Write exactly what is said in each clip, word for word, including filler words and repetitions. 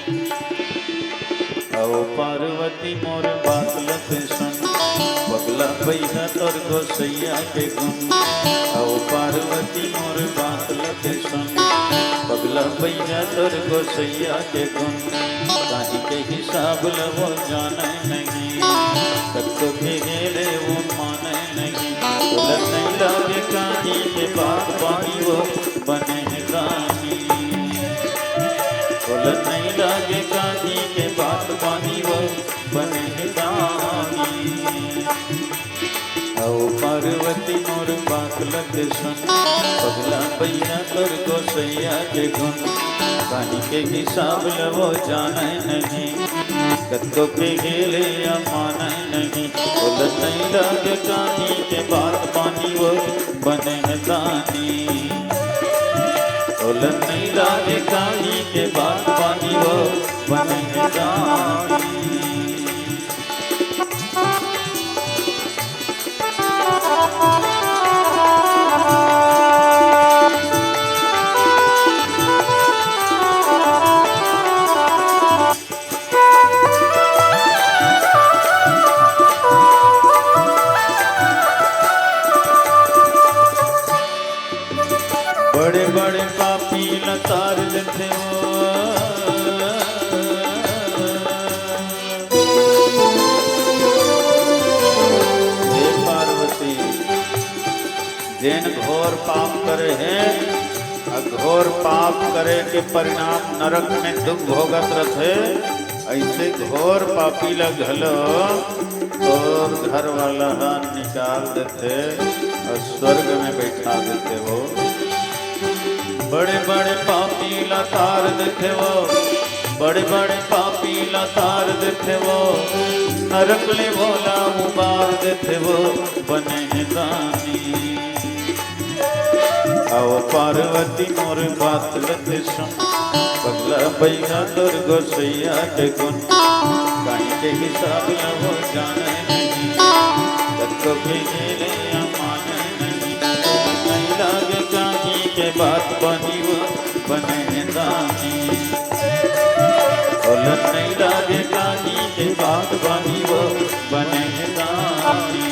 अउ पार्वती मोर बात ल ते सुन, पगला बइहा तोर गोसैया के गुन। अउ पार्वती मोर बात ल ते सुन, पगला बइहा तोर गोसैया के गुन। काहे के हिसाब ल वो जाने नहीं, कतको के हेले वो माने नहीं। तोला नहीं लागे कानी के बात पानी वो बने हे दानी। तोला नहीं लागे कानी के बात पानी वो बने हे दानी। अउ पार्वती मोर बात ल ते सुन, पगला बइहा तोर गोसैया के गुन। कानी के हिसाब ल वो जाने नहीं, कतको के हेले या माने नहीं। तोला नहीं लागे कानी के बात पानी वो बने हे दानी। तोला नहीं लागे कानी के बात पानी वो बने हे दानी। बड़े बड़े पापी ल तार देथे वो। हे पार्वती, जेन घोर पाप करे हे, अ घोर पाप करे के परिणाम नरक में दुख भोगत रथे, अइसे घोर पापी ल घलो तोर घर वाला ह निकाल देथे अउ स्वर्ग में बैठा देथे वो। बड़े बड़े पापी ला तार देथे वो, बड़े बड़े पापी ला तार देथे वो, नरक ले वोला उबार देथे वो, बने हे दानी। अउ पार्वती मोर बात ल ते सुन, पगला बइहा तोर गोसैया के गुन। काहे के हिसाब ल वो जाने नहीं, कतको के गेले अमाने नहीं। नहीं लागे कानी के बात पानी वो बने हे दानी। तोला नहीं लागे कानी के बात पानी वो बने हे दानी।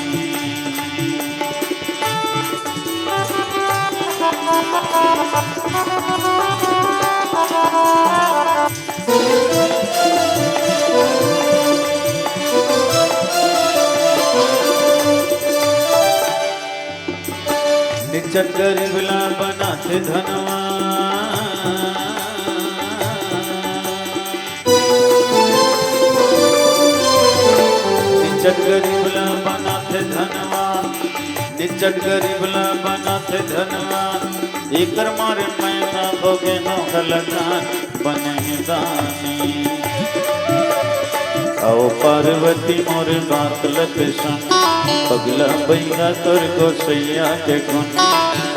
निचट गरीब ला बनाथे धनवान। निचट गरीब ला बनाथे धनवान, निचट गरीब ला बनाथे धनवान। एकर मारे मैं ना भोगे नौकलदान, बने हे दानी। अउ पार्वती मोर बात ल ते सुन, पगला बइहा तोर गोसैया के गुन।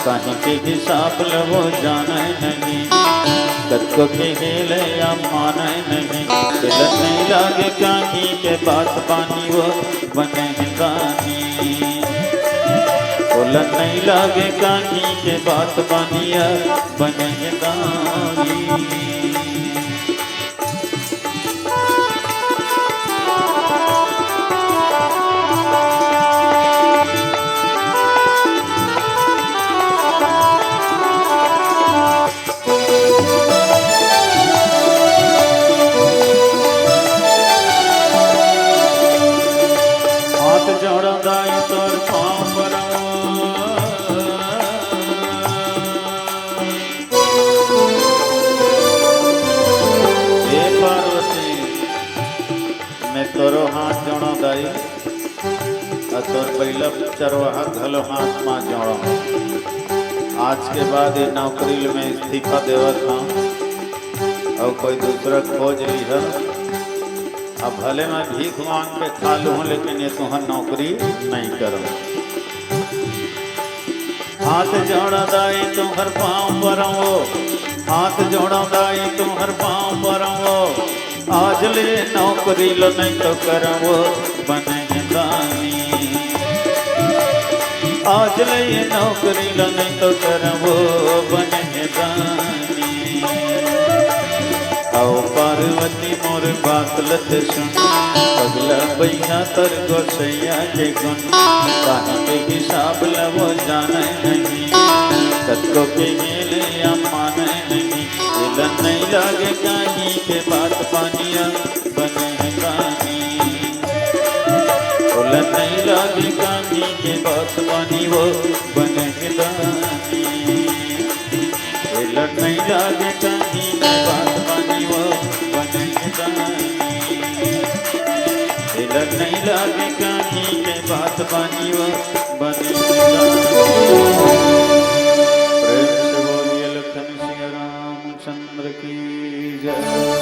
काहे के हिसाब ल वो जाने नहीं, कतको के हेले या माने नहीं। तोला नहीं लागे कानी के बात पानी वो बने हे दानी। तोला नहीं लागे कानी के बात पानी वो बने हे दानी। हाथ जोड़ो दाई तोर पाँव परम। हे पार्वती, मैं तोरो हाथ जोड़ो दाई, अउ तोर बइला चरवाहा घलो हाथ मा जोड़ो। आज के बाद ये नौकरी ले मैं इस्तीफा देवत हूँ अउ कोई दूसरा खोज लिहा। अब भले मैं भीख मांग के खा लूँ, लेकिन ये तुहर नौकरी नहीं करूँ। हाथ जोड़ा दाई तुम्हर पाँव परवो, हाथ जोड़ा दाई तुम्हर पाँव परवो। आज ले नौकरी ल नहीं तो करवो बने दानी। आज ले नौकरी ल नहीं तो करवो बने दानी। अउ पार्वती मोर बात ल ते सुन, पगला बइहा तोर गोसइया के गुन, काहे के हिसाब ल वो जानय नहीं, कतको के गेले या मानय नहीं, एला नइ लागे काहीं के बात पानिया बने हे दानी। ओला नइ लागे काहीं के बात पानी वो बने हे दानी। एला नइ लागे काहीं के बात पानी वो बने हे दानी। एला नइ लागे काहीं के बात पानी वो बने हे दानी। प्रेम से बोलिए लखन सिया रामचंद्र की जय।